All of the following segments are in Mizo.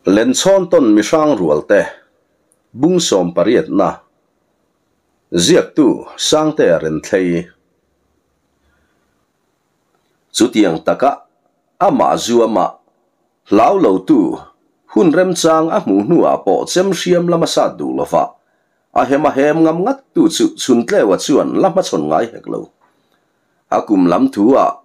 Lenchhawn tawn mihrang rualte, Bung sawmpariatna, Ziaktu Sangtea Renthlei. Chutiang taka amah zuama hlau lotu hun remchang a hmuh hnuah pawh chem hriam lama sat duh lova a hem a hem ngam ngat tu chu Chhuntleua chuan la hmachhawn ngai hek lo. A kum lam thu ah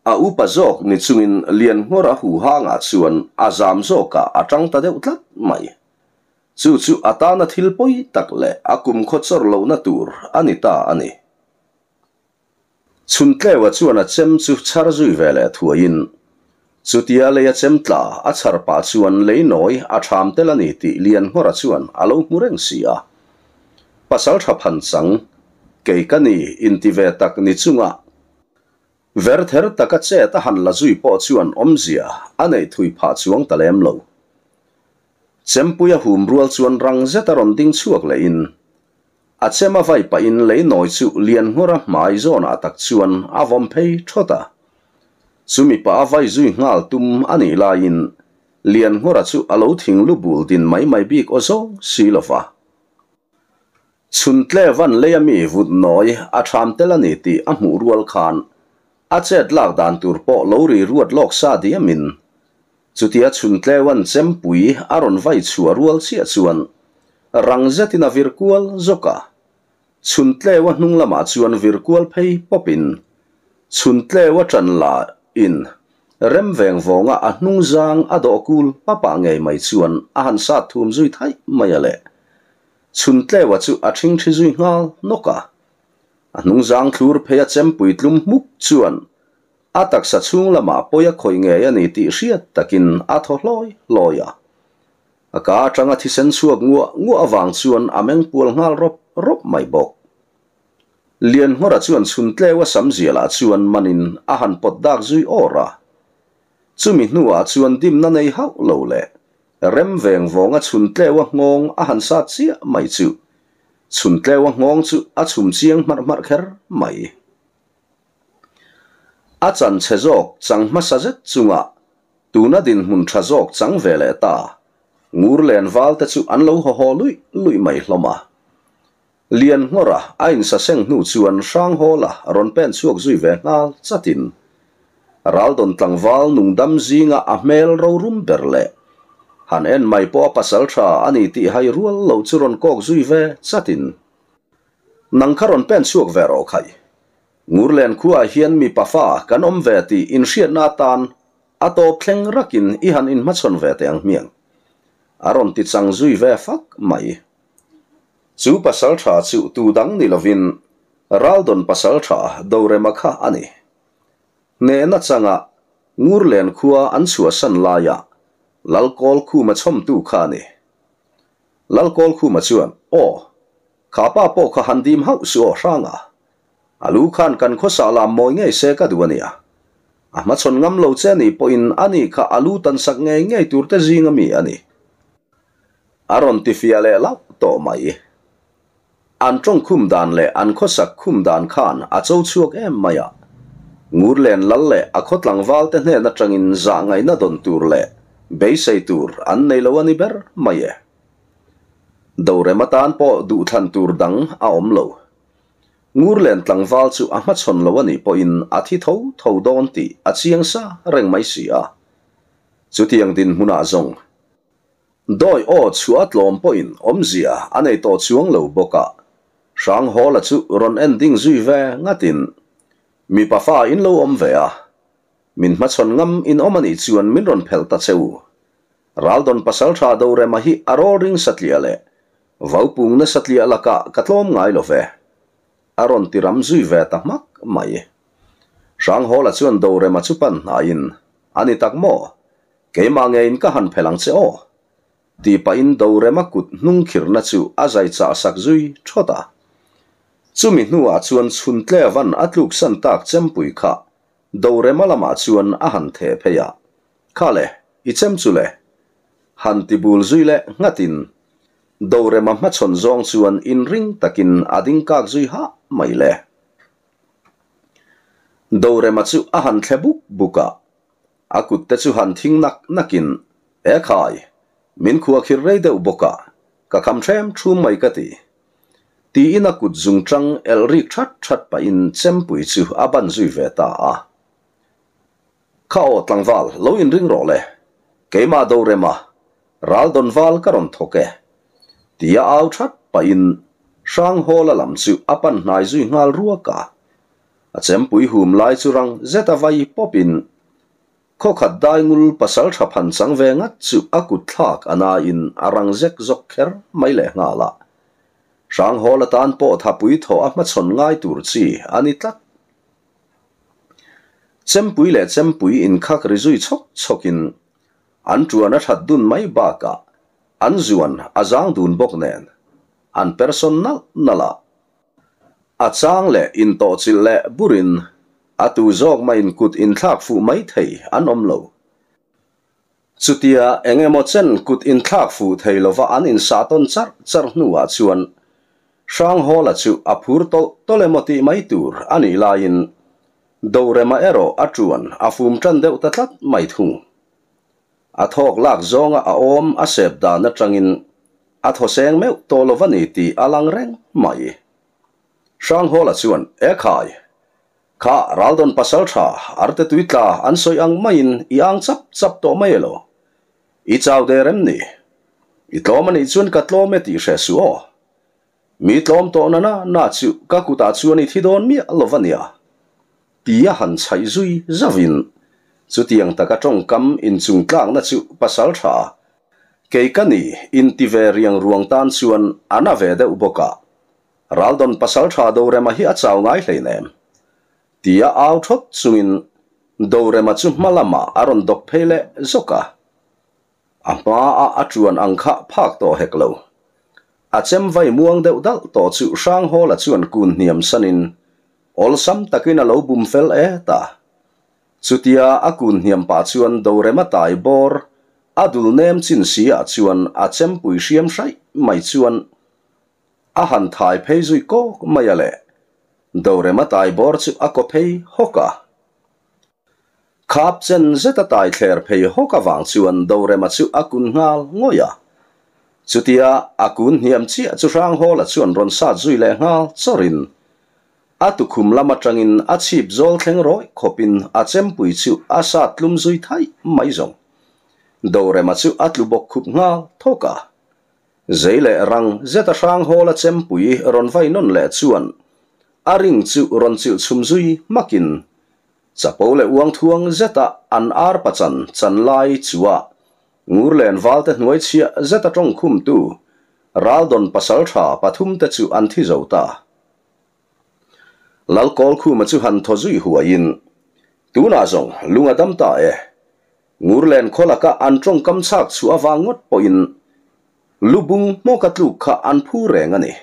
A upa zawk ni chungin Lianhngawr a huhangah chuan a zam zawkah a tang ta deuh tlat mai. Chu chu a tana thil pawi tak leh a kumkhaw chawr lohna tur a ni ta a ni. Chhuntleua chuan a chem chu chhar zui ve leh thuaiin, chutia lei a chem tla a chhar pah chuan lei nawi a ṭham tel a ni tih Lianhngawra chuan a lo hmu reng si a. Pasalṭha phanchang, kei ka ni inti ve tak ni chunga Verther taka chet a han la zui pawh chuan awmzia a neih thui phah chuang ta lem lo. Chempui a hum rual chuan rang zet a rawn ding chhuak lehin a chem a vai pahin lei nawi chu Lianngawra hmai zawnah tak chuan a vawm phei thawt a. Chumi pah a vai zui nghal tum a nih laiin Lianngawra chu a lo thing lu bul din mai mai bik aw zawng si lo va. Chhuntle van leia mi vut nawi a ṭham tel a ni tih a hmuh rual khan a chet lak dan tur pawh lo ri ruat lawk sa diamin chutia Chhuntleuan chempui a rawn vai chhuah rual chiah chuan rang zetin a vir kual zawk a. Chhuntleua hnung lamah chuan vir kual phei pawpin Chhuntleua ṭan la in rem veng vawnga a hnung zang a dawh kul papa ngei mai chuan a han sat thum zui thaih mai a le. Chhuntleua chu a ṭhingṭhi zui nghal nawk a. A hnungzang thlur phei a chempui tlum hmuk chuan a taksa chhung lamah pawi a khawih ngei a ni tih hriat takin a thaw hlawi hlawi a. A ka atanga thisen chhuak nguah nguah avang chuan a meng pual nghal rawp rawp mai bawk. Lianhngawra chuan Chhuntleua sam zialah chuan manin a han pawt dak zui awr a. Chumi hnuah chuan dimna nei hauh lo leh Rem veng vawnga chhuntleu a nghawng a han sat chiah mai chu. Chhuntleu a nghawng chu a chhum chiang hmarh hmarh kher mai. A chan chhe zawk chang hmasa zet chunga tuna dinhmun tha zawk chang ve leh ta. Ngur len val te chu an lo haw haw luih luih mai hlawm a. Lian nghawra a insaseng hnu chuan Hranghawla rawn pen chhuak zui ve nghal chatin Raldon tlangval nungdam zinga a hmel rorum ber leh han en mai pawh a pasal tha a ni tih hai rual lo chu rawn kawk zui ve chatin Nang kha rawn pen chhuak ve rawh khai. Ngurlen khuaah hian mipa fa kan awm ve tih inhriatna atan a tawp thleng rakin i han inhmachhawn ve teh ang hmiang. A rawn ti chang zui ve fak mai. Chu pasal tha chu tu dang ni lovin Raldon pasal tha Dorema kha a ni. Hnehna changa Ngurlen khua an chhuahsan laia Lalkawl Khuma chhawmtu kha a ni. Lalkawl Khuma chuan, Aw, kha pa pawh kha han dim hauh suh aw hranga. A lu khan kan khawsah lam mawi ngei se ka duh a nia. A hmachhawn ngam lo che nih pawhin ani kha a lu tansak ngei ngei tur te zinga mi a ni. A rawn ti fiah leh lauh tawh mai. An tawng khum dan leh an khawsak khum dan khan a cho chhuak em mai a. Ngurlen lal leh a khaw tlangval te hnen atangin zah ngaihna dawn tur leh beisei tur an nei lo a ni ber mai e. Dorem atan pawh duhthlan tur dang a awm lo. Ngurlen tlangval chu a hmachhawn lo a nih pawhin a thi tho tho dawn tih a chiang sa reng mai si a. Chutiang dinhmunah zawng Dawi aw chhuah a tlawm pawhin awmzia a nei tawh chuang lo bawk a, Hranghawla chu rawn en ding zui ve ngatin, Mipa fa in lo awm ve a, min hmachhawn ngam in awm a nih chuan min rawn phelh ta che u. Raldon pasaltha Dorema hi a rawl ring satliah leh vaupungna satliah lakah ka tlawm ngai lo ve. A rawn ti ram zui ve ta hmak mai. Hranghawla chuan Dorema chu pan hnaiin, A ni tak maw? Keimah ngeiin ka han phelh ang che aw? Tih pahin Dorema kut hnung khirhna chu a zai chah sak zui thawt a. Chumi hnuah chuan Chhuntleva'n a tluksan tak chempui kha Dorema lamah chuan a han theh phei a, Kha le, i chem chu le. Han ti bul zui leh nghatin Dorema hmachhawn zawng chuan inring takin a ding kak zui hah mai le. Dorema chu a han thle buk buk a. A kut te chu han thing nak nakin, E khai, min khuakhir rei deuh bawk a, ka kham hrem thum mai ka ti. Tiin a kut zungṭang elh rik that that pahin chempui chu a ban zui ve ta a. Kha aw tlangval, lo inring rawh le. Keimah do rem a, ral dawn val ka rawn thawk e. Tia au that pahin Hranghawla lam chu a pan hnai zui nghal ruak a. A chempui hum lai chu rang zet a vai pawpin Khawkhat daingul pasal tha phan chang ve ngat chu a kut thlak a nain a rang zek zawk kher mai leh nghal a. Hranghawl atan pawh thapui thawh a hmachhawn ngai tur chi a ni tlat. Chempui leh chempui inkhak ri zui chhawk chhawkin an tuan a that dun mai bakah an zuan a zang dun bawk nen an persawn nalh nalh a. A chang leh intawhchilh leh burin a tu zawk mah in kut inthlak fuh mai thei an awm lo. Chutia eng emaw chen kut inthlak fuh thei lova an insah tawn charh charh hnuah chuan Hranghawla chu a phur tawlh tawlh emaw tih mai tur a nih laiin Dorema erawh a tuan a fum tan deuh ta tlat mai thung. A thawk lak zawnga a awm a sep dan atangin a thawseng meuh tawh lo va ni tih a lang reng mai. Hranghawla chuan, E khai! Kha Raldawn pasal tha arte tui tla an sawi ang maiin i ang chap chap tawh mai elo? I chau der em ni? I tlawm a nih chuan ka tlawm e tih hre suh aw. Mi tlawm tawh na na na chu ka kutah chuan i thi dawn miah lo va nia. Tia han chhaih zui zauhin chutiang taka tawngkam inchungtlakna chu pasal tha kei ka ni inti ve riang ruang tan chuan a na ve deuh bawk a, Raldawn pasal tha Dorema hi a chau ngai hleinem. Tia au thawt chungin Dorema chu hma lamah a rawn dawk phei leh zawk a. A hmaah a tuan ang kha phak tawh hek lo. A chem vai muang deuh dalh tawh chu Hranghawla chuan kun hniam sanin awlsam takin a lo bum fel et a. Chutia a kun hniam pah chuan Dorema tai bawr a dul nem chin si ah chuan a chempui hriam hraih mai chuan a han thai phei zui kawk mai a le. Dorema tai bawr chu a kaw phei hawk a. Khap chen zeta tai thler phei hawk avang chuan Dorema chu a kun nghal ngawih a. Chutia a kun hniam chiah chu Hranghawla chuan rawn sat zui leh nghal chawrin a tukhum lam atangin a chhip zawl thleng rawih khawpin a chempui chu a sat tlum zui thaih mai zawng. Dorema chu a tlu bawk khup nghal thawk a. Zei leh rang zeta Hranghawla chempui rawn vai nawn leh chuan a ring chu rawn chilh chhum zui hmakin Chapo leh uangthuang zeta an ar pachan chan lai chua Ngurlen valte hnuai chhiah zeta tawngkhumtu Raldawn pasaltha pathumte chu an thi zo ta. Lalkawlkhuma chu han thaw zui huaiin, Tunah zawng lung a dam ta e. Ngurlen khaw laka an tawngkam chhak chhuah avang ngawt pawhin lubung hmawka tluk kha an phu reng a ni.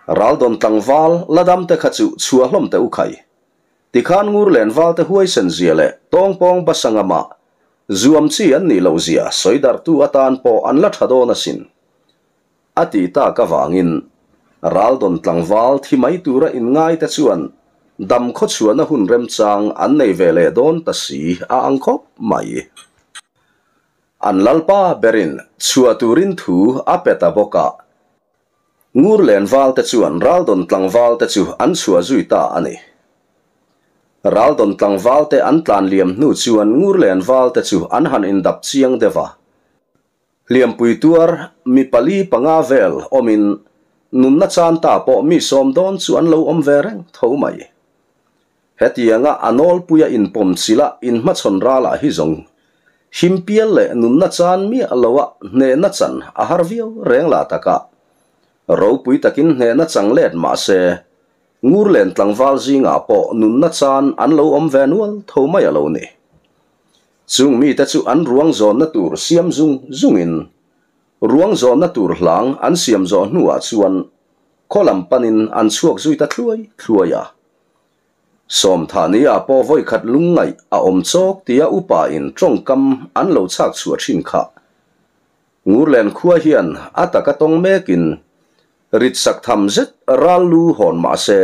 Raldawn tlangval la damte kha chu chhuah hlawm teh u khai. Tikhan Ngurlen valte huaisen zia leh tawngpawng basangama zuam chi an nih loh zia sawi darhtu atan pawh an la tha dawn asin. A tih tak avangin Raldawn tlangval thi mai tura inngaite chuan dam khawchhuahna hun remchang an nei ve leh dawn ta si a ang khawp mai. An lalpa berin chhuah turin thu a pe ta bawk a. Ngurlen valte chuan Raldawn tlangvalte chu an chhuah zui ta a ni. Raldawn tlangvalte an tlan liam hnu chuan Ngurlen valte chu an han indap chiang deuh a. Hliampui tuar mi pali panga vel awmin nunna chan ta pawh mi sawm dawn chu an lo awm ve reng tho mai. Hetianga a nawlpuia inpawm chila inhmachhawn ralah hi zawng himpial leh nunna chan miah loa hnehna chan a har viau reng lah taka. Ropui takin hnehna chang let mah se, Ngurlen tlangval zingah pawh nunna chan an lo awm ve nual tho mai a lo ni. Chung mite chu an ruang zawnna tur siam zung zungin ruang zawnna tur hlang an siam zawh hnuah chuan khaw lam panin an chhuak zui ta thluai thluai a. Sawmthani-ah pawh vawikhat lungngaih a awm chawk tia upa-in tawngkam an lo chhak chhuah thin kha. Ngurlen khua hian a taka tawng mekin rit sak tham zet ral lu hawn mah se,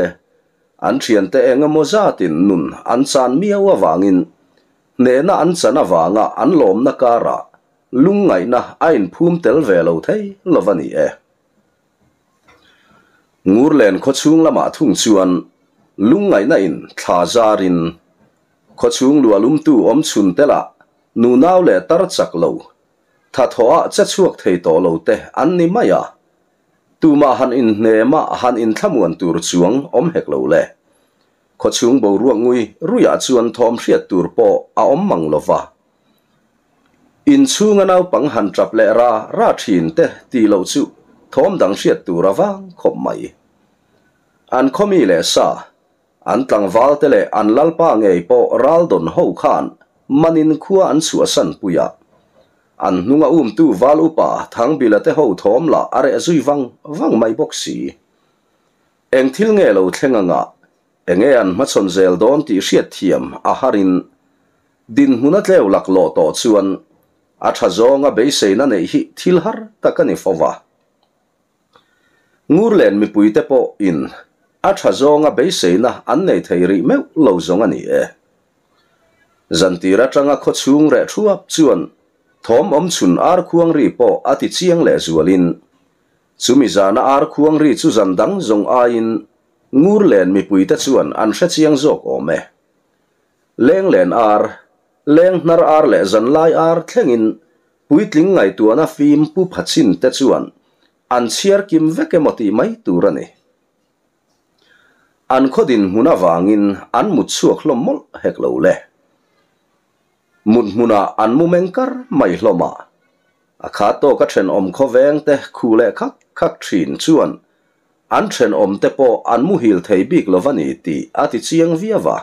an thiante eng emaw zatin nun an chan miau avangin hnehna an chan avanga an lawmna karah lungngaihna a inphum tel ve lo thei lo va ni e. Ngurlen khawchhung lamah thung chuan lungngaihna in thla zarin khawchhung luahlumtu awm chhun telah nunau leh tar chak lo, thathawh ah che chhuak thei tawh lo te an ni mai a, tumah han inhnem a han inthlamuan tur chuang awm hek lo le. Khawchhung boruak ngui ruiah chuan thawm hriat tur pawh a awm mang lo va. Inchhunga naupang han tap leh ra ra thin te tih loh chu thawm dang hriat tur a vang khawp mai. An khawmi leh sa, an tlangval te leh an lalpa ngei pawh ral dawn ho khan manin khua an chhuahsan pui a. An hnunga umtu val upa Thangbila te ho thawm lah a reh zui vang vang mai bawk si. Eng thil nge lo thleng anga enge an hmachhawn zel dawn tih hriatthiam a harin dinhmun a tleu laklawh tawh chuan a tha zawnga beiseina neih hi thil har tak a ni fo va. Ngurlen mipuite pawh in a tha zawnga beiseina an nei thei rih meuh lo zawng a ni e. Zantir atanga khawchhung reh thuap chuan thawm awm chhun ar khuang ri pawh a ti chiang lehzualin Chumi zana ar khuang ri chu zan dang zawng aiin Ngurlen mipuite chuan an hre chiang zawk awm e. Lenglen ar, Lenghnar ar leh zanlai ar thlengin puitling ngaihtuahna fim pu phachin te chuan an chhiar kim vek emaw tih mai tur a ni. An khaw dinhmun avangin an mut chhuak hlawm mawlh hek lo le. Mut hmunah an mu meng kar mai hlawm a. A kha tawka thenawm khawveng te khu leh khak khak thin chuan an thenawm te pawh an muhil thei bik lo va ni tih a ti chiang viau a.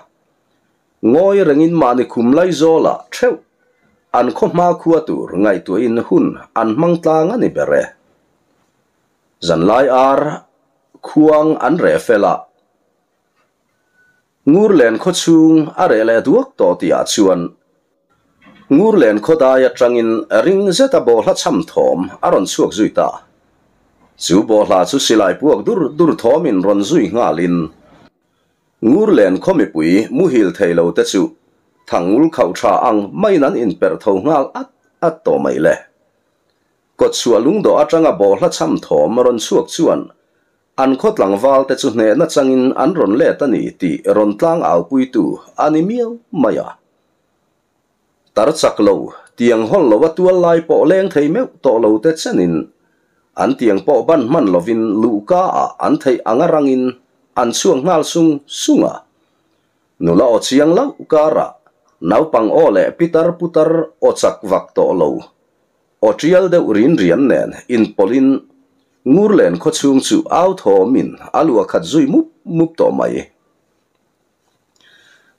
Ngawi rengin mahni khum Laizawlah theuh an khaw hma khua tur ngaihtuahin hun an hmang tlang a ni ber e. Zanlai ar khuang an reh fel a. Ngurlen khaw chhung a reh leh duak tawh tihah chuan Ngurlen khaw dai atangin ring zeta bawhhla cham thawm a rawn chhuak zui ta. Chu bawhhla chu silai puak dur dur thawmin rawn zui nghalin Ngurlen khaw mipui muhil thei lo te chu thangul khauh tha ang maiin an inperh tho nghal at at tawh mai le. Kawtchhuah lungdawh atanga bawhhla cham thawm a rawn chhuak chuan An khaw tlangval te chu hnehna changin an rawn let a ni tih rawn tlang aupuitu a ni miau mai a. Tar chak lo, tiang hawl lo a tual lai pawh leng thei meuh tawh lo te chenin an tiang pawh ban hman lovin luhka ah an theih anga rangin an chhuak nghal sung sung a. Nula aw chiang loh karah naupang aw leh pitar putar aw chak vak tawh lo Aw tial deuh rin rian nen inpawlhin Ngurlen khawchhung chu au thawmin a luah khat zui mup mup tawh mai.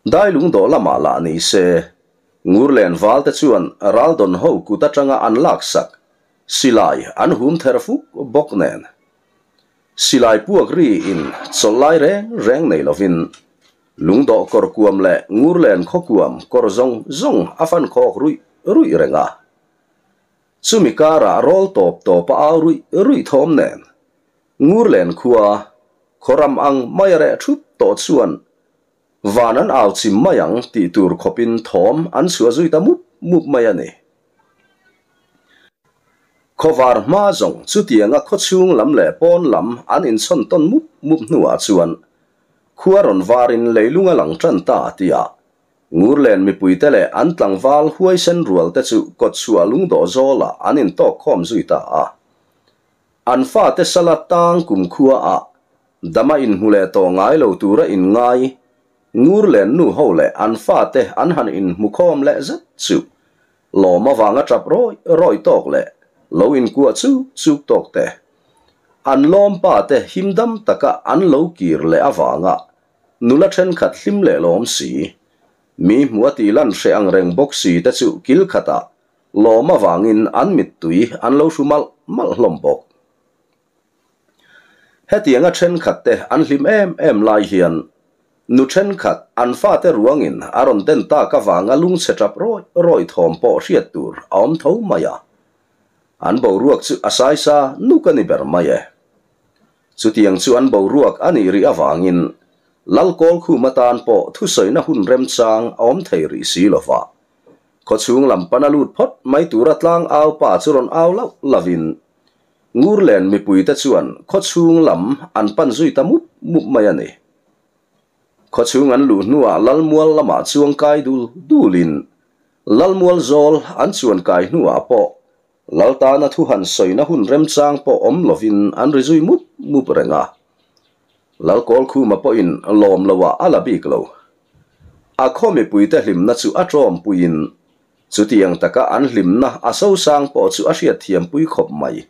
Dailung dawh lamah lah ni se, Ngurlen valte chuan Raldawn ho kut atanga an laksak silai an hum ther fuk bawk nen. Silai puak ri in chawlh lai reng reng nei lovin Lungdawh kawr kuam leh Ngurlen khawkuam kawr zawng zawng a fan khawk ruih ruih reng a. Chumi karah rawl tawp tawp a au ruih ruih thawm nen Ngurlen khua khawram ang mai a reh thut tawh chuan van an au chim mai ang tih tur khawpin thawm an chhuah zui ta mup mup mai a ni. Khawvar hma zawng chutianga khawchhung lam leh pawn lam an inchhawn tawn mup mup hnuah chuan khua rawn varin leilung a lang tan ta tia Ngurlen mipuite leh an tlangval huaisen rualte chu kawtchhuah lungdawh zawlah an intawk khawm zui ta a. An fate sala tang kumkhua ah dama inhmu leh tawh ngai lo tura inngai Ngurlen nu ho leh an fate an han inhmu khawm leh zet chu lawm avanga tap rawi rawi tawk leh lo inkuah chuk chuk tawk te an lawmpa te himdam taka an lo kir leh avanga Nula thenkhat hlim leh lawm si, mi hmu a tih lan hreh ang reng bawk si te chu kil khatah lawm avangin an mittui an lo hru malh malh hlawm bawk. Hetianga thenkhat te an hlim em em lai hian nu thenkhat an fate ruangin a rawn den tak avanga lungchhe tap rawi rawi thawm pawh hriat tur a awm tho mai a. An boruak chu a saisa nuk a ni ber mai e. Chutiang chu an boruak a nih rih avangin Lalkawlkhum atan pawh thusawina hun remchang a awm thei rih si lo va. Khawchhung lam pana lut phawt mai tura tlang au pa chu rawn au lauh lauhin Ngurlen mipuite chuan khawchhung lam an pan zui ta mup mup mai a ni. Khawchhung an luh hnuah Lalmual lamah chuang kai dul dulin Lalmual zawl an chuan kai hnuah pawh Laltana thu han sawina hun remchang pawh awm lovin an ri zui mup mup reng a. Lalkawlkhuma pawhin lawm loah a la bik lo. A khaw mipuite hlimna chu a tawmpuiin chutiang taka an hlimna a sosang pawh chu a hriatthiampui khawp mai.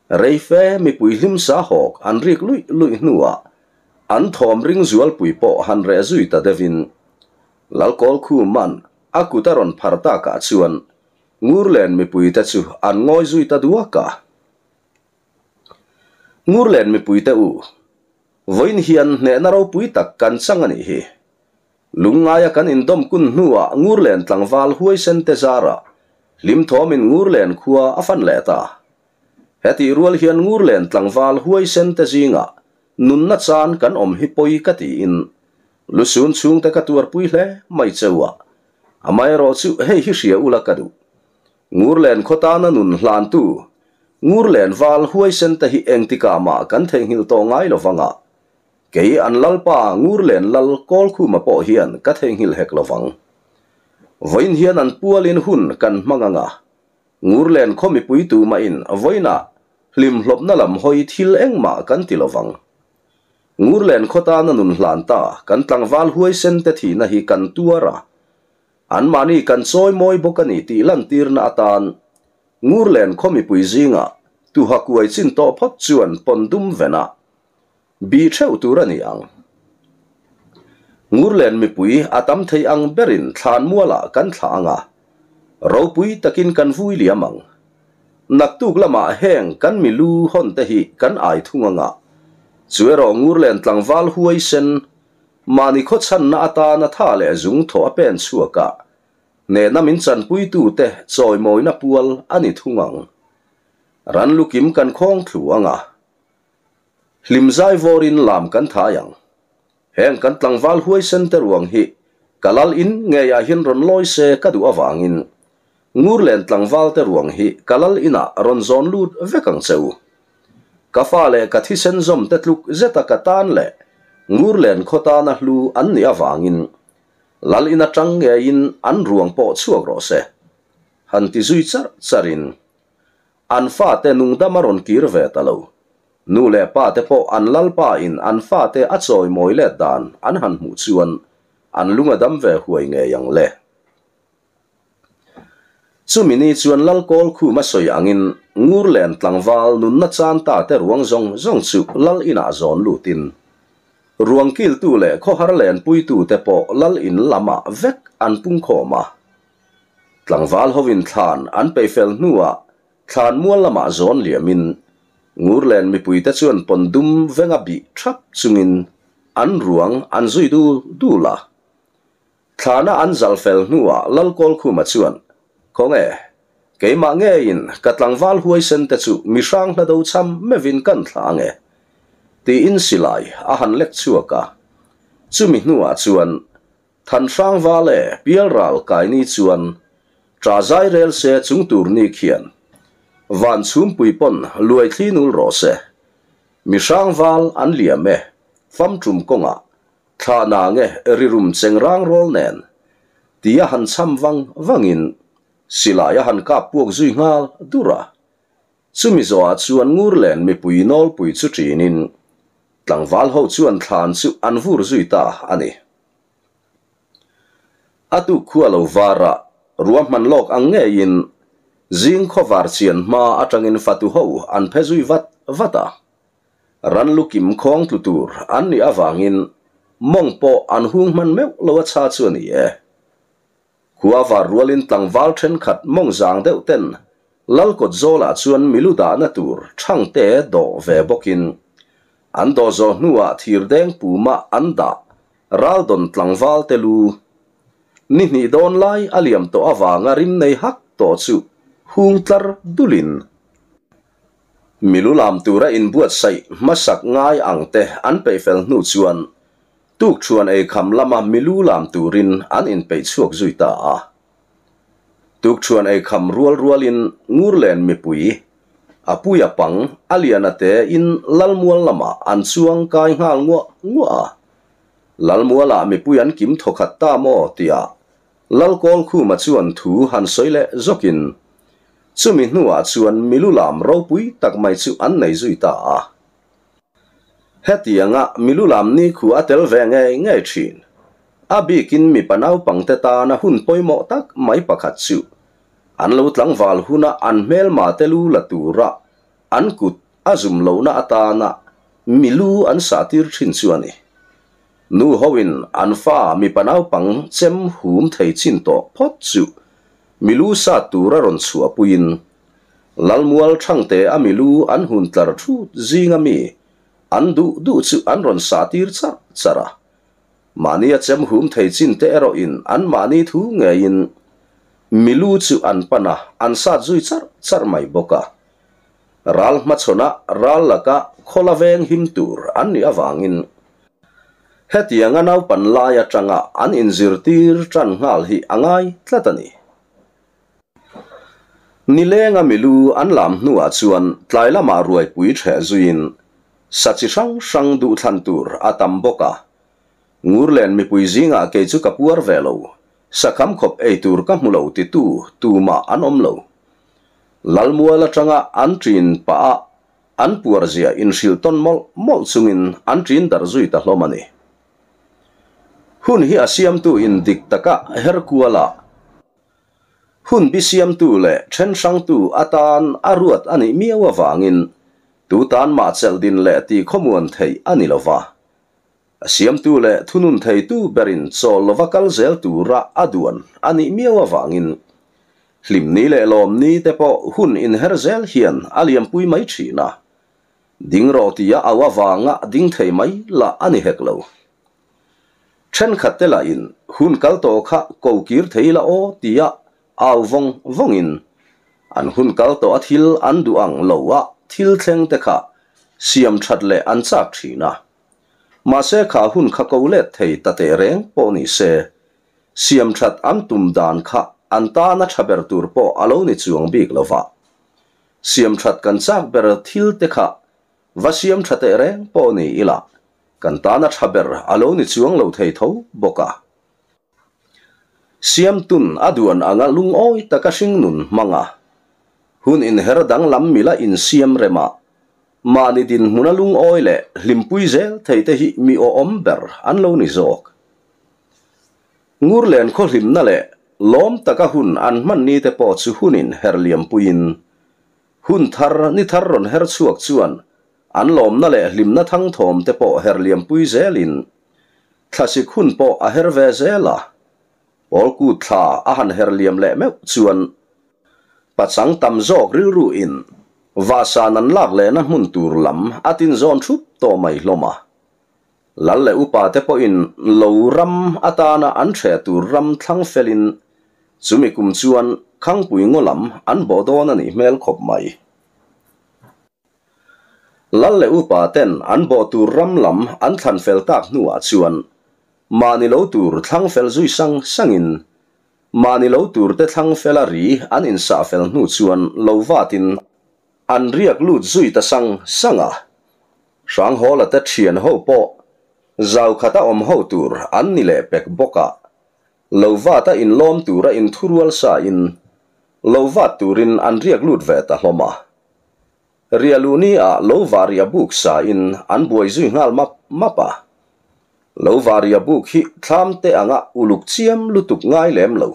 Reife mipui hlimsa hawk an rik luih luih hnuah an thawm ring zualpui pawh han reh zui ta deuhin Lalkawlkhuma'n a kut a rawn phar takah chuan Ngurlen mipuite chu an ngawi zui ta duak a. Ngurlen mipuite u, vawiin hian hnehna ropui tak kan chang a nih hi. Lungngaia kan indawm kun hnuah Ngurlen tlangval huaisen te zarah hlimthawmin Ngurlen khua a fan leh ta. Hetih rual hian Ngurlen tlangval huaisen te zingah nunna chan kan awm hi pawi ka tiin lusun chhungte ka tuarpui hle mai cheu a. Amaherawh chu hei hi hria ula ka duh. Ngurlen khaw tana nun hlantu, Ngurlen val huaisen te hi engtikah mah kan theihnghilh tawh ngai lo vang a, kei an Lalpa Ngurlen Lal Kawlkhuma pawh hian ka theihnghilh hek lo vang. Vawiin hian an pualin hun kan hmang ang a, Ngurlen khaw mipui tumahin vawiinah hlimhlawpna lam hawi thil engmah kan ti lo vang. Ngurlen khaw tana nun hlan ta kan tlangval huaisen te thihna hi kan tuar a, anmahni kan chawi mawi bawk a ni tih lantirna atan Ngurlen khaw mipui zingah tuha kuai chin tawh phawt chuan pawn dum venah bih theuh tur a ni ang. Ngurlen mipui a tam thei ang berin thlan mualah kan thlah ang a, ropui takin kan vui liam ang. Naktuk lamah heng kan milu hawn te hi kan ai thung ang a, chu erawh Ngurlen tlangval huaisen mahni khawchhanna atana tha leh zung thawh a pen chhuak a, hnehna min chanpuitute chawimawina pual a ni thung ang. Ran lukim kan khawng thlu ang a, hlimzai vawrin lam kan thai ang. Heng kan tlangval huaisen te ruang hi ka lal in ngeiah hian rawn lawi se ka duh avangin Ngurlen tlangval te ruang hi ka lal inah rawn zawn lut vek ang che u. Ka fa leh ka thisen zawm te tluk zeta ka tan leh Ngurlen khaw tana hlu an nih avangin lal in atang ngeiin an ruang pawh chhuak rawh se. Han ti zui charh charhin an fate nungdam a rawn kir ve ta lo. Nu leh pa te pawh an lalpa in an fate a chawimawi let dan an han hmuh chuan an lung a dam ve huai ngei ang le. Chumi ni chuan Lalkawl khum a sawi angin Ngurlen tlangval nunna chan ta te ruang zawng zawng chu Lal inah zawn lutin ruang kiltu leh khawhar lenpuitu te pawh Lal in lamah vek an pungkhawm a. Tlangval hovin thlan an peihfel hnuah Thlan mual lamah zawn liamin Ngurlen mipuite chuan pawn dum venga bih thap chungin an ruang an zui dul dul a. Thlana an zal fel hnuah Lalkawlkhuma chuan, Khawnge, keimah ngeiin ka tlangval huaisen te chu mihrang hla do cham meuhin kan thlah ang e, tiin silai a han lek chhuak a. Chumi hnuah chuan Thanhrang val e, pialral kai ni chuan ṭa zai rel se chung tur ni khian van chhumpui pawn luai thli nul rawh se. Mihrang val an liam e, famṭum kawngah thlah nang e rirum cheng rang rawl nen tia han cham vang vangin silai a han kap puak zui nghal dur a. Chumi zawhah chuan Ngurlen mipui nawlpui chu ṭinin tlangval ho chuan thlan chu an vur zui ta a ni. A tuk khua lo varah ruahman lawk ang ngeiin zing khawvar chian hma atangin fatu ho an phe zui vat vat a. Ran lukim khawng tlu tur an nih avangin mawng pawh an hung hman meuh lo a chha chu a ni e. Khua var rualin tlangval thenkhat mawng zang deuh ten Lalkawt zawlah chuan milu dahna tur thangte dawh ve bawkin an dawh zawh hnuah thirdeng puma an dah raldawn tlangval te lu ni hnih dawn lai a liam tawh avanga rim nei hak tawh chu hung tlar dulin milu lam tura inbuatsaih hmasak ngai ang te an peihfel hnu chuan Tukṭhuan eikham lama milu lam turin an inpeih chhuak zui ta a. Tukṭhuan ei kham rual rualin Ngurlen mipui, a pui a pang, a lian a te in Lalmual lamah an chuang kai nghal nguah nguah a. Lalmualah mipui an kim thawkhat ta maw tia Lalkawlkhuma chuan thu han sawi leh zawkin chumi hnuah chuan milu lam ropui tak mai chu an nei zui ta a. Hetianga milu lam nikhua a tel ve ngei ngei thin. A bikin mipa naupangte tana hun pawimawh tak mai pakhat chu an lo tlangval huna an hmelma te lu la tura an kut a zum lohna atana milu an sahtir thin chu a ni. Nu hoin an fa mipa naupang chem hum thei chin tawh phawt chu milu sat tura rawn chhuahpuiin Lalmual Thangte a milu an hun tlar thut zinga mi an duh duh chu an rawn sah tir char char a. Mahni a chem hum thei chin te erawhin an mahni thu ngeiin milu chu an pan a, an sat zui char char mai bawk a. Ral hmachhawnah ral laka khawla veng him tur an nih avangin hetianga naupan lai atanga an inzirtir tan nghal hi a ngai tlat a ni. Nilenga milu an lam hnuah chuan tlai lamah ruaipui ṭheh zuiin sa chi hrang hrang duhthlan tur a tam bawk a. Ngurlen mipui zingah kei chu ka puar ve lo, sa kham khawp ei tur ka hmu lo titu tumah an awm lo. Lalmual aṭanga an ṭin pah a, an puar zia inhrilh tawn mawlh mawlh chungin an ṭin darh zui ta hlawm a ni. Hun hi a siamtu in dik taka her kuala hun bi siamtu leh then hrangtu atan a ruat a nih miau avangin tu tan mah chelh din leh ti khawmuan theih a ni lova. A siamtu leh thunun theitu berin chawl lova kal zel tura a duan a nih miau avangin hlimni leh lawmni te pawh hun inher zel hian a liampui mai thin a. Ding rawh tia au avanga ding thei mai lah a ni hek lo. Thenkhat te lahin hun kal tawh kha ko kir thei la aw tia au vawng vawngin an hun kal tawh a thil an duh ang lo a thil thleng te kha siam that leh an chak thin a. Mahse kha hun kha ko let thei ta teh reng pawh ni se siam that an tum dan kha an tana tha ber tur pawh a lo ni chuang bik lova. Siam that kan chak ber thil te kha va siam tha teh reng pawh ni ila kan tana tha ber a lo ni chuang lo thei tho bawk a. Siamtun a duan anga lungawi taka hringnun hmang a, hun inher danglam mila insiam rem a, mahni dinhmuna lungawi leh hlimpui zel thei te hi mi awhawm ber an lo ni zawk. Ngurlen khaw hlimna leh lawm taka hun an hman ni te pawh chu hunin herliampuiin hun thar ni thar rawn her chhuak chuan An lawmna leh hlimna thangthawm te pawh her liampui zelin thlasik hun pawh a her ve zel a, Pawlkut thla a han her liam leh meuh chuan pachang tam zawk rilru in vahsan an lak lehna hmun tur lam a tinzawn thup tawh mai hlawm a. Lal leh upa te pawhin lo ram atana an hreh tur ram thlang felin chumi kum chuan Khangpui ngaw lam an bawh dawn a nih hmel khawp mai. Lal leh upa ten an bawh tur ram lam an thlan fel tak hnuah chuan mahni lo tur thlang fel zui sang sangin mahni lo tur te thlang fela ri an insah fel hnu chuan lo vatin an riak lut zui ta sang sang a. Hranghawla te thian ho pawh zau khata awm ho tur an ni leh pek bawk a, lo vata inlawm tura inthurual sa in lo vat turin an riak lut ve ta hlawm a. Rialuni ah lo varia buk sa in an buai zui nghal map map a. Lo varia buk hi thlam te anga uluk chiam lutuk ngai lem lo.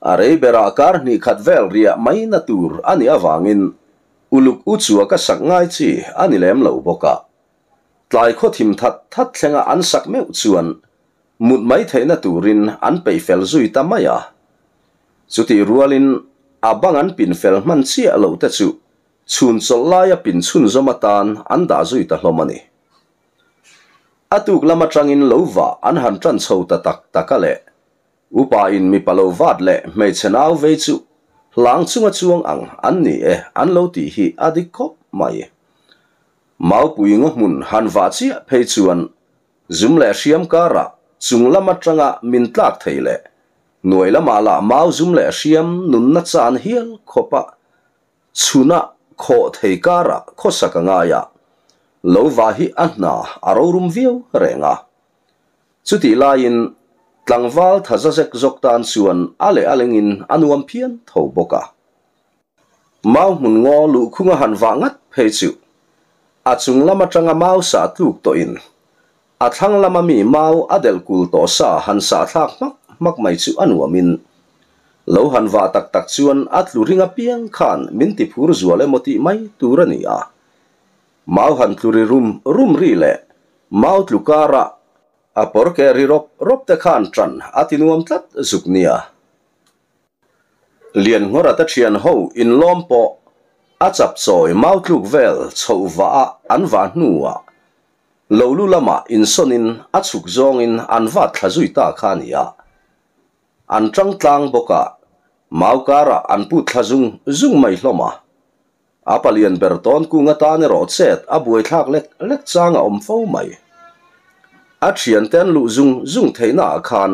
A rei berah kar hnih khat vel riah mai na tur a nih avangin uluk u chua ka sak ngai chi a ni lem lo bawk a. Tlai khaw thim that that thlenga an sak meuh chuan mut mai theihna turin an peih fel zui ta mai a. Chutih rualin a bang an pin fel hman chiah lo te chu chhun chawlh laia pin chhunzawm atan an dah zui ta hlawm a ni. A tuk lam atangin lo vah an han tan chho ta tak tak a leh upa in mipa lo vat leh hmeichhe nau vei chu hlang chunga chuang ang an ni e an lo tih hi a dik khawp mai. Maupui ngaw hmun han vah chiah phei chuan zum leh hriam karah chung lam atanga min tlak thei leh. Hnuai lamah lah mau zum leh hriam nunna chan hial khawpa chhuna khawh thei karah khawsak a ngai a, lo va hi a hna a rorum viau reng a. Chutih laiin tlangval tha za zek zawk tan chuan a leh a lengin a nuam phian tho bawk a. Mau hmun ngaw luhkhung a han vah ngat phei chu a chung lam atanga mau sah tluk tawhin a thlang lama mi mau a delh kul tawh sa han sah thlak hmak hmak mai chu a nuamin lo han vah tak tak chuan a tlu ring apiang khan min ti phur zual emaw tih mai tur a ni a. Mau han tlu ri rum rum ri leh mau tlu karah a pawr keh ri rawp rawp te khan tan a ti nuam tlat zuk nia. Lianngawra te thian ho inlawm pawh a chap chawi mau tluk vel chhoh vah a an vah hnuah lo lu lamah insawnin a chhuk zawngin an vat thla zui ta kha a ni a. An tang tlang bawk a, mau karah an put thla zung zung mai hlawm a. A palian ber tawn kung atan erawh chet a buaithlak lek lek chang a awm fo mai. A thiante an luh zung zung theihnaah khan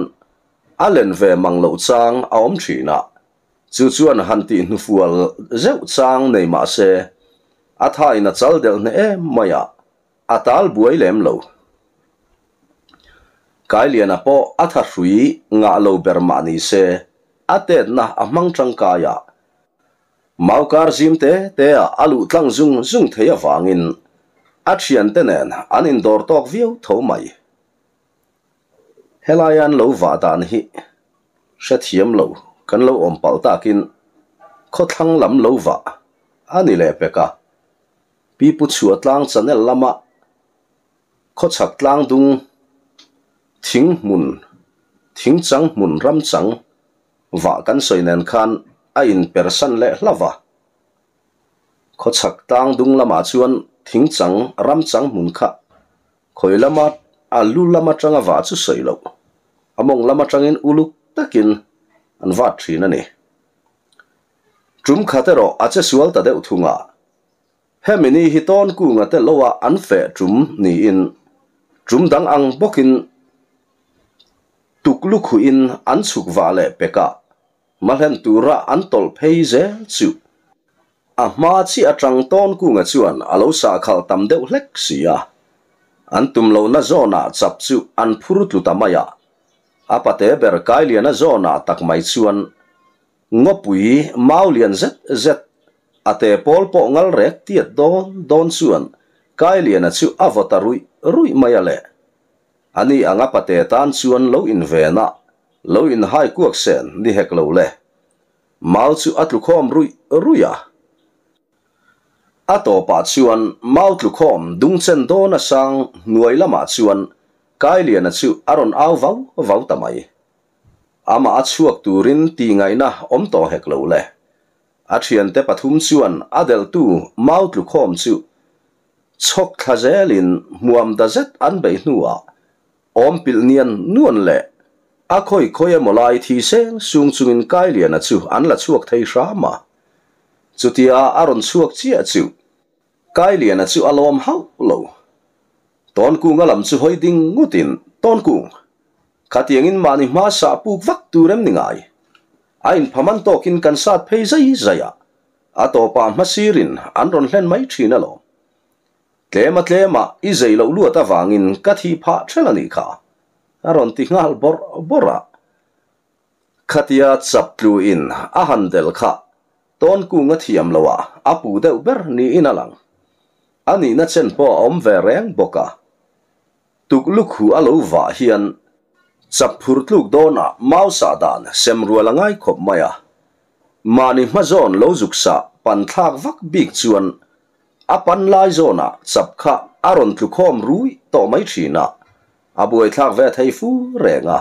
A len ve mang loh chang a awm thin a, chu chuan han tih hnufual zeuh chang nei mah se, a thain a chal delh hneh em mai a, a tal buai lem lo. Kailiana pawh a tha hrui ngah lo ber mah ni se, a tetna a hmang tangkai a, mau kar zim te te ah a luh tlang zung zung thei avangin a thiante nen an indawr tawk viau tho mai. Helai an lo vah dan hi hrethiam lo kan lo awm palh takin khawthlang lam lo vah a ni leh pek a, Pipu chhuah tlang channel lama khawchhak tlang dung thing hmun thing chang hmun ram chang vah kan sawi nen khan a inpersan leh hlauh a. Khawchhak tlang dung lamah chuan thing chang ram chang hmun kha Khawi lama a lu lam atanga vah chu sawi loh, a mawng lam atangin uluk takin an vat thin a ni. Tum khat erawh a che sual ta deuh thung a, hemi ni hi tawn kunga te loa an feh tum niin tum dang ang bawkin tuk lukhuin an chhuk vah leh pek a, mahlen tura an tawlh phei zel chu A hma chiah atang Tawnkunga chuan a lo sahkhalh tam deuh hlek si a. An tum lohna zawnah chap chu an phur tlu ta mai a. A pate ber Kailiana zawnah tak mai chuan ngawpui mau lian zet zet a te pawl pawh ngal rek tiat dawn dawn chuan Kailiana chu a vaw ta ruih ruih mai a le. Ani ang a pate tan chuan lo inven a, lo inhai kuak sen ni hek lo le. Mau chu a tlukhawm ruih ruih a. A tawpah chuan mau tlukhawm dungchen dawn a sang hnuai lamah chuan Kailiana chu a rawn au vau vau ta mai. Amah a chhuak turin tih ngaihna awm tawh hek lo le. A thiante pathum chuan a delhtu mau tlukhawm chu chhawk thla zelin hmuam da zet an beih hnuah Awm pilh nian nuan leh a khawi khawi emaw lai thi seng sung chungin Kailiana chu an la chhuak thei hram a. Chutia a rawn chhuak chiah chu Kailiana chu a lawm hauh lo. Tawnkunga lam chu hawi ding ngutin, Tawnkung, khatiangin mahni hma sah puk vak tur em ni ngai? A inphaman tawkin kan sat phei zai zai a, a tawpah hmasirin an rawn hlen mai thin alawm. Tlema tlema i zei loh luat avangin ka thi phah ṭhelh a nih kha, a rawn ti nghal bawrh bawrh a. Khatia chap tluin a han del kha Tawnkung a thiam lo a, a pu deuh ber niin a lang. A nihna chen pawh a awm ve reng bawk a. Tuk lukhu a lo vah hian chap phur tluk dawnah mau sah dan sem rual a ngai khawp mai a. Mahni hma zawn lo zuk sah pan thlak vak bik chuan A pan lai zawnah chap kha a rawn tlu khawm rui tawh mai thin a, a buaithlak ve thei fu reng a.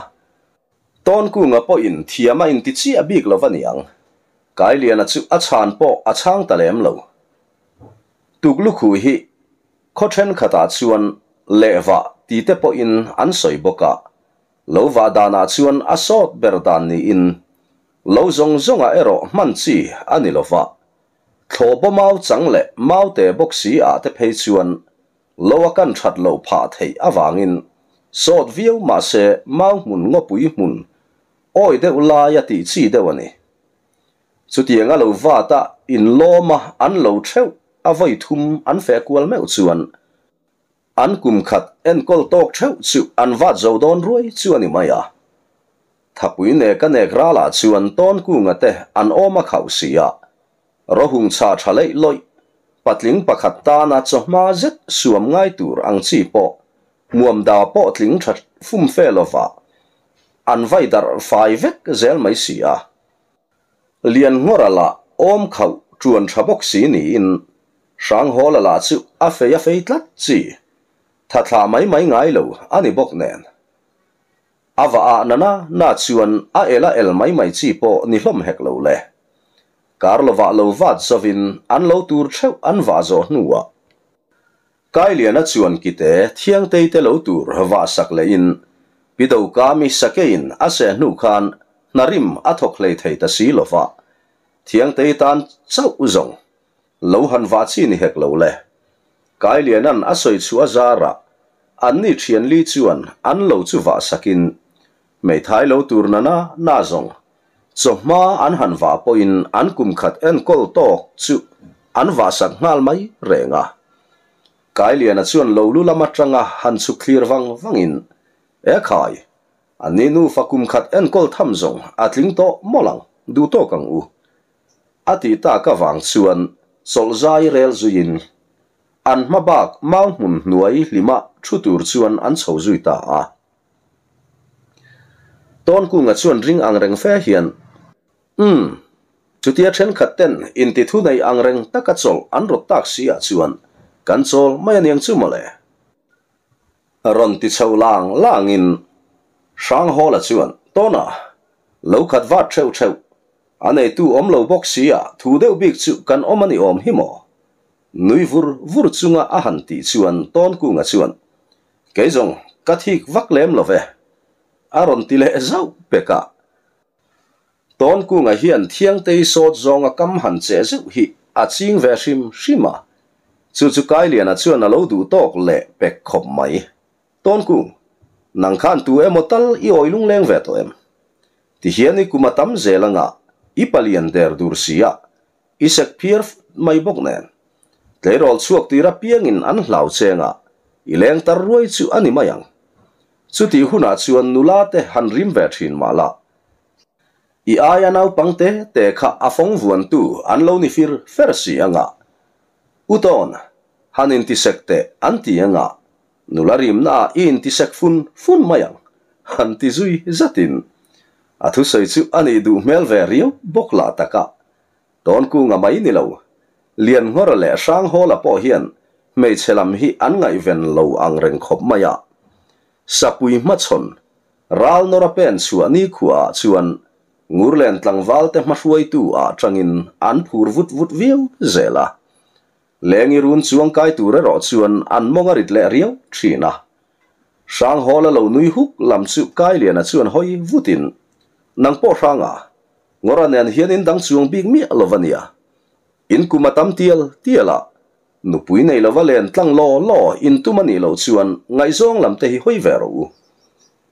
Tawnkunga pawhin thiam a inti chiah bik lo va niang. Kailiana chu a chhan pawh a chhang ta lem lo. Tuklukhu hi khaw thenkhatah chuan lehvah ti te pawhin an sawi bawk a, lo vah danah chuan a sawt ber dan niin lo zawng zawngah erawh hman chi a ni lo va. Thlawhbaw mau chang leh mau te bawk si ah te phei chuan lo a kan that loh phah theih avangin sawt viau mahse mau hmun ngawpui hmun Awi deuh laia tih chi deuh a ni. Chutianga lo vat a inlawm a an lo theuh a vawi thum an feh kual meuh chuan an kum khat enkawl tawk theuh chu an vat zo dawn ruai chu a ni mai a. Thapui nek a nek ralah chuan Tawnkunga te an awm a khauh si a, Rohung chhah tha leih lawih, patling pakhat tana chawhma zet suam ngai tur ang chi pawh hmuam da pawh tling tha fum fe lova an vai darh fai vek zel mai si a. Lianngawra lah awm khauh tuan tha bawk si niin Hranghawla lah chu a fei a fei tlat chi, tha thlah mai mai ngai lo a ni bawk nen. A va ah na na na chuan a el a el mai mai chi pawh ni hlawm hek lo le. Kar lovah lo vat zovin an lo tur theuh an vah zawh hnuah Kailiana chuan kite Thiangtei te lo tur vah sak lehin Pi Dokami sakeiin a seh hnu khan hnarim a thawk hlei thei ta si lova Thiangtei tan chauh zawng lo han vah chi ni hek lo le. Kailianan a sawi chhuah a zarah anni thianli chuan an lo chu vah sakin hmeithai lo tur na na na zawng chawhma an han vah pawhin an kum khat enkawl tawk chu an vah sak nghal mai reng a. Kailiana chuan lo lu lam atanga han chhuk thlir vang vangin, E khai, anni nufa kum khat enkawl tham zawng a tling tawh mawlh ang, duh tawk ang u. A tih tak avang chuan chawlh zai rel zuiin an hma bak mau hmun hnuai hlima thu tur chuan an chho zui ta a. Tawnkunga chuan ring ang reng fe hian, Umm, chutia thenkhat ten inti thu nei ang reng taka chawlh an rawt tak si ah chuan kan chawl mai aniang chu mawle. Rawn ti chho lang langin Hranghawla chuan, Tawna, lo khat vat theuh theuh, a neitu awm lo bawk si ah thu deuh bik chu kan awm a ni awm hi maw? Nui vur vur chunga a han tih chuan Tawnkunga chuan, Kei zawng ka thik vak lem lo ve, a rawn ti leh zauh pek a. Tawnkunga hian Thiangtei sawt zawnga kam han che zeuh hi a ching ve hrim hrim a, chu chu Kailiana chuan a lo duh tawk leh pek khawp mai. Tawnkung, nang khan tu emaw tal i awi lungleng ve tawh em? Tihian i kum a tam zel anga i palian der dur si a, I sek phiar mai bawk nen. Tleirawl chhuak tir apiangin an hlau cheng a, i leng tar ruai chu a ni mai ang. Chutih hunah chuan nula te han rim ve thin mah la. I aia naupang te te kha a fawng vuantu an lo ni fir fer si anga. U Tawn, han intisek teh an ti anga, nula rimna ah i intisek fun fun mai ang, han ti zui zatin. A thusawi chu a nih duh hmel ve riau bawk lah taka. Tawnkunga mai ni lo, Lianngawra leh Hranghawla pawh hian hmeichhe lam hi an ngaihven lo ang reng khawp mai a. Sapui hmachhawn, ral nawra pen chhuah nikhua ah chuan Ngurlen tlangvalte hmahruaitu ah tangin an phur vut vut viau zel a. Lengi run chuang kai tur erawh chuan an mawng a rit leh riau thin a. Hranghawla lo nui huk lam chu Kailiana chuan hawi vutin, Nang pawh Hranga, Ngawra nen hian in dang chuang bik miah lo va nia. In kum a tam tial tial a, nupui nei lova len tlang law law in tum a nih loh chuan ngaihzawng lam te hi hawi ve rawh u.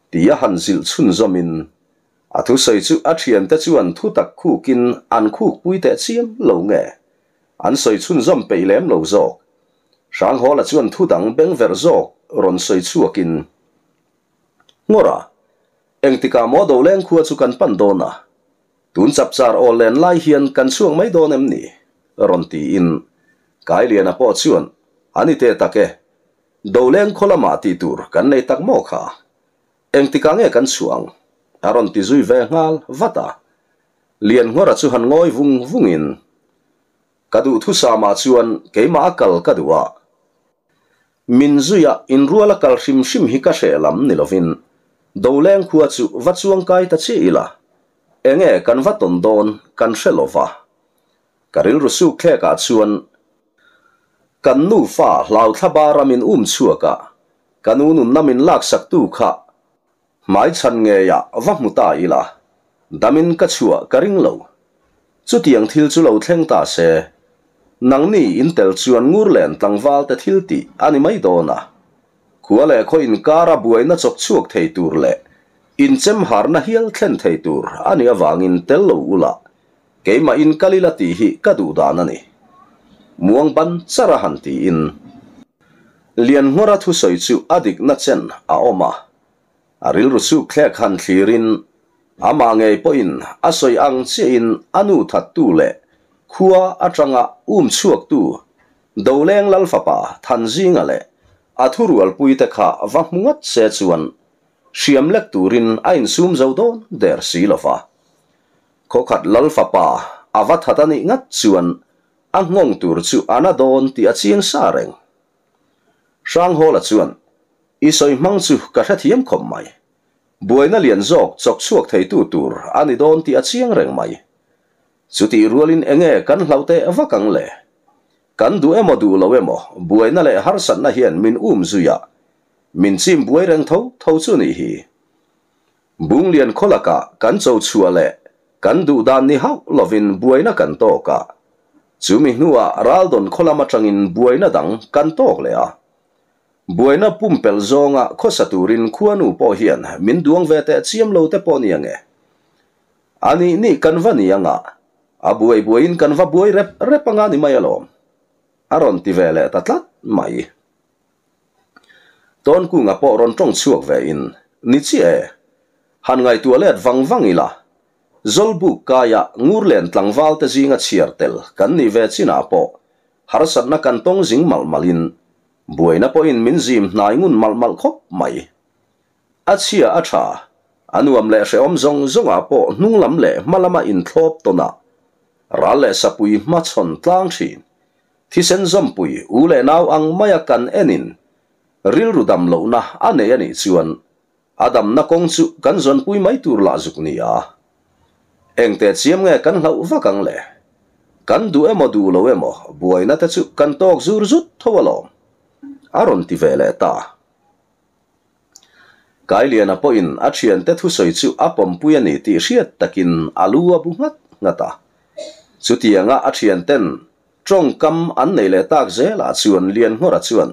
Tia han zilh chhunzawmin a thusawi chu a thiante chuan thu tak khukin an khukpui teh chiam lo nge an sawi chhunzawm peih lem lo zawk. Hranghawla chuan thu dang beng verh zawk rawn sawi chhuakin Ngawra, engtikah maw Doleng khua chu kan pan dawn a? Tun chapchar aw len lai hian kan chhuak mai dawn em ni? rawn tiin Kailiana pawh chuan, A ni te tak e, Doleng khaw lamah tih tur kan nei tak maw kha? Engtikah nge kan chhuah ang? a rawn ti zui ve nghal vat a. Lianngawra chu han ngawi vung vungin, Ka duhthusam ah chuan keimah a kal ka duh a. Min zuia inruala kal hrim hrim hi ka hreh lam ni lovin Doleng khua chu va chuang kai ta chiah ila, enge kan va tawn dawn kan hre lova. Ka rilru suk thlek ah chuan kan nufa hlau thla bara min um chhuak a, ka nu nunna min laksak tu kha Hmai chhan ngeiah va hmu ta ila, damin ka chhuah ka ring lo. Chutiang thil chu lo thleng ta se, nangni in tel chuan Ngurlen tlangval te thil tih a ni mai dawn a. Khua leh khaw inkara buaina chawp chhuak thei tur leh Inchem harna hial thlen thei tur a nih avangin tel lo ula, keimah in kal ila tih hi ka duh dan a ni. Muang ban char a han tiin. Lianngawra thusawi chu a dikna chen a awm a, a rilru suk thlek han thlirin amah ngei pawhin a sawi ang chiahin a nu thattu leh khua atanga um chhuaktu Doleng Lalfapa Thanzinga leh a thurualpuite kha va hmu ngat se chuan hriam lek turin a insum zo dawn der si lo va. Khawkhat Lalfapa a va that a nih ngat chuan a nghawng tur chu a na dawn tih a chiang sa reng. Hranghawla chuan, I sawi hmang chu ka hrethiam khawp mai. Buaina lian zawk chawk chhuak theitu tur a ni dawn tih a chiang reng mai. Chutih rualin enge kan hlauh teh vak ang le? Kan duh emaw duh lo emaw buaina leh harsatna hian min um zui a, min chim buai reng tho tho chu nih hi. Bunglian khaw lakah kan cho chhuah leh kan duh dan ni hauh lovin buaina kan tawk a, chumi hnuah Raldawn khaw lam atangin buaina dang kan tawk leh a. Buaina pumpelh zawnga khawsa turin khuanu pawh hian min duang ve teh chiam lo te pawh nia nge. A nih nih kan va ni anga, a buai buaiin kan va buai rep rep anga ni mai alawm, a rawn ti ve leh ta tlat mai. Tawnkunga pawh rawn tawng chhuak ve in, Ni chiah e, han ngaihtuah let vang vang ila, Zawlbuk kaia Ngurlen tlangval te zinga chhiar tel kan nih ve chinah pawh harsatna kan tawng zing malh malhin buaina pawhin min zim hnai ngun malh malh khawp mai. A chhia a tha, a nuam leh hrehawm zawng zawngah pawh hnung lam leh hma lama inthlawp tawn a, ral leh sapui hmachhawn tlang thin. Thisen zawmpui u leh nau ang maia kan enin rilru dam lohna a nei a nih chuan a damna kawng chu kan zawnpui mai tur lah zuk ni a. Engte chiam nge kan hlauh vak ang le? Kan duh emaw duh lo emaw buaina te chu kan tawk zur zut tho alawm, a rawn ti ve leh ta. Kailiana pawhin a thiante thusawi chu a pawmpui a ni tih hriat takin a lu a bu nghat nghat a. Chutianga a thianten tawngkam an nei leh tak zelah chuan Lianngawra chuan,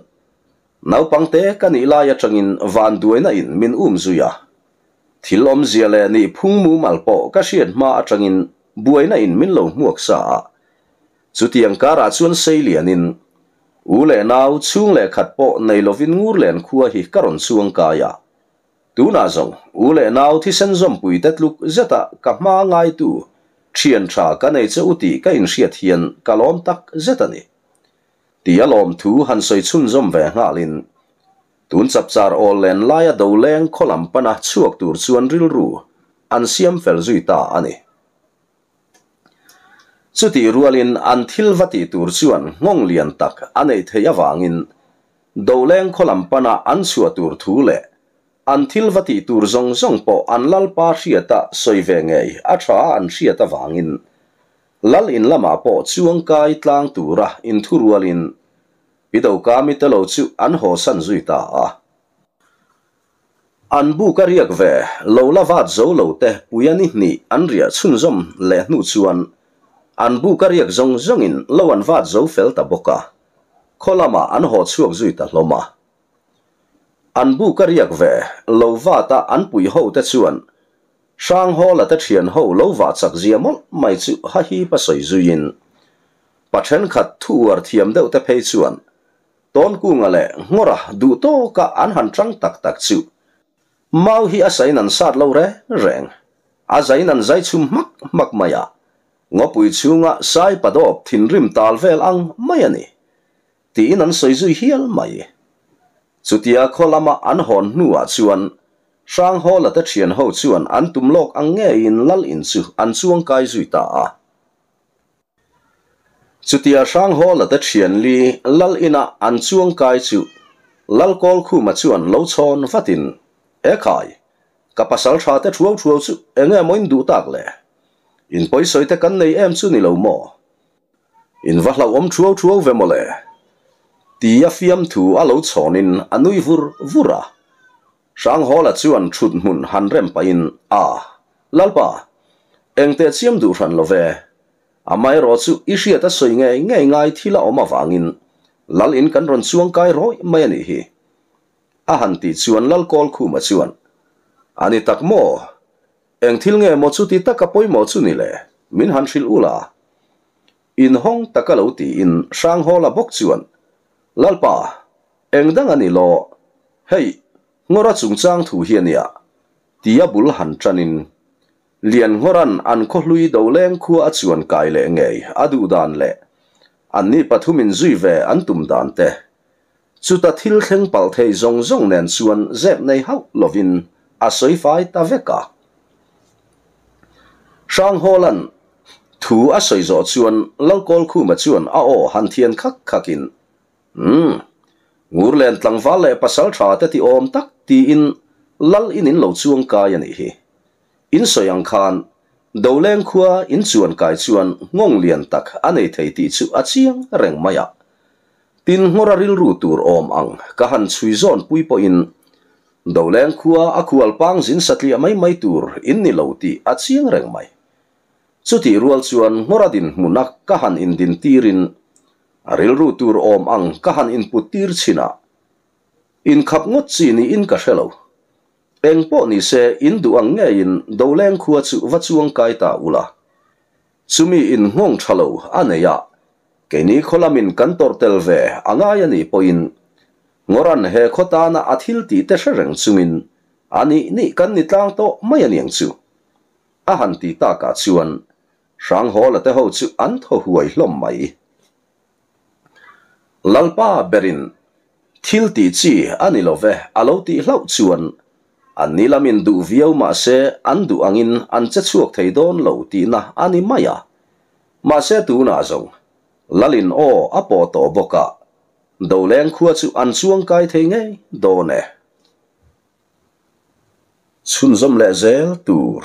Naupangte ka nih lai atangin vanduaina in min um zui a. Thil awmzia leh nih phung mumal pawh ka hriat hma atangin buaina in min lo hmuak sa a. Chutiang karah chuan Seilianin U leh nau chhung leh khat pawh nei lovin Ngurlen khua hi ka rawn chuang kai a. Tunah zawng u leh nau thisen zawmpui te tluk zeta ka hma ngaitu thian tha ka nei che u tih ka inhriat hian ka lawm tak zet a ni. Tia lawmthu han sawi chhunzawm ve nghalin tun chapchar awl len laia doleng khaw lam pana chhuak tur chuan rilru an siam fel zui ta a ni. Chutih rualin an thil va tih tur chuan nghawng lian tak a neih theih avangin Doleng khaw lam pana an chhuah tur thu leh an thil va tih tur zawng zawng pawh an Lalpa hriata sawi ve ngei a tha an hriat avangin Lal in lamah pawh chuangkai tlang tura inthurualin Pi Dokami te lo chu an hawsan zui ta a. An buk a riak ve, lo la vat zo lo te puia ni hnih an riah chhunzawm leh hnu chuan an buk a riak zawng zawngin lo an vat zo fel ta bawk a, khaw lamah an haw chhuak zui ta hlawm a. An buk a riak ve, lo vat a an pui ho te chuan Hranghawla te thian ho lo vah chak zia mawlh mai chu hahip a sawi zuiin pa thenkhat thu uar thiam deuh te phei chuan Tawnkunga leh Nghawra duh tawka an han tang tak tak chu Mau hi a sain an sat lo reng reng. A zain an zai chhum hmak hmak mai a, ngawpui chhunga sai padawp thinrim tal vel ang mai a ni, tiin an sawi zui hial mai. Chutia khaw lama an hawn hnuah chuan Hranghawla te thian ho chuan an tum lawk ang ngeiin Lal in chu an chuangkai zui ta a. Chutia Hranghawla te thianli Lal ina an chuang kai chu Lal Kawlkhuma chuan lo chhawn vatin, E khai, ka pasal tha te thuau thuau chu enge maw in duh tak le? In pawisawi te kan nei em chu ni lo maw? In va hlauhawm thuau thuau ve maw le? Tia fiamthu a lo chhawnin a nui vur vur a. Hranghawla chuan thut hmun han rem pahin, A, Lalpa, engteh chiam duh hran lo ve. Amaherawh chu i hriat a sawi ngei ngei ngai thil a awm avangin Lal in kan rawn chuang kai rawih mai a nih hi. A han tih chuan Lal Kawlkhuma chuan, A ni tak maw? Eng thil nge maw chuti taka pawimawh chu ni le? Min han hrilh u la. Inhawng taka lo tiin Hranghawla bawk chuan, Lalpa, eng dang a ni law? Hei, Ngawra chungchang thu hi a nia, tia bul han ṭanin Lianngawra'n an khawhlui doleng khua a chuan kai leh ngei a duh dan leh anni pathumin zui ve an tum dan te, chuta thil thleng palh thei zawng zawng nen chuan zep nei hauh lovin a sawi fai ta vek a. Hranghawla'n thu a sawi zawh chuan Lalkawlkhuma chuan a aw han thian khak khakin, Umm, Ngurlen tlangval leh pasal tha te ti awm tak tiin Lal in in lo chuang kai a nih hi. In sawi ang khan Doleng khua in chuan kai chuan nghawng lian tak a nei thei tih chu a chiang reng mai a. Tin nghawra rilru tur awm ang ka han chhui zawn pui pawhin Doleng khua a khual pang zin satliah mai mai tur in ni lo tih a chiang reng mai. Chutih rual chuan nghawra dinhmuna ka han indin tirin a rilru tur awm ang ka han input tir chhin a, inkhap ngawt chi niin ka hre lo. Eng pawh ni se in duh ang ngeiin Doleng khua chu va chuang kai ta ula. Chumi in nghawng tha lo a nei a, keini khaw lamin kan tawrh tel ve a ngai a nih pawhin Ngawran he khaw tana a thil tih te hre reng chungin a nih nih kan ni tlang tawh mai a niang chu. A han ti takah chuan Hranghawla te ho chu an thaw huai hlawm mai. Lalpa berin thil tih chi a ni lo ve a lo tih hlauh chuan an ni lamin duh viau mah se an duh angin an che chhuak thei dawn lo tihna a ni mai a. Mahse tunah zawng Lalin aw a pawh tawh bawk a, Doleng khua chu an chuangkai thei ngei dawn e. Chhunzawm leh zel tur.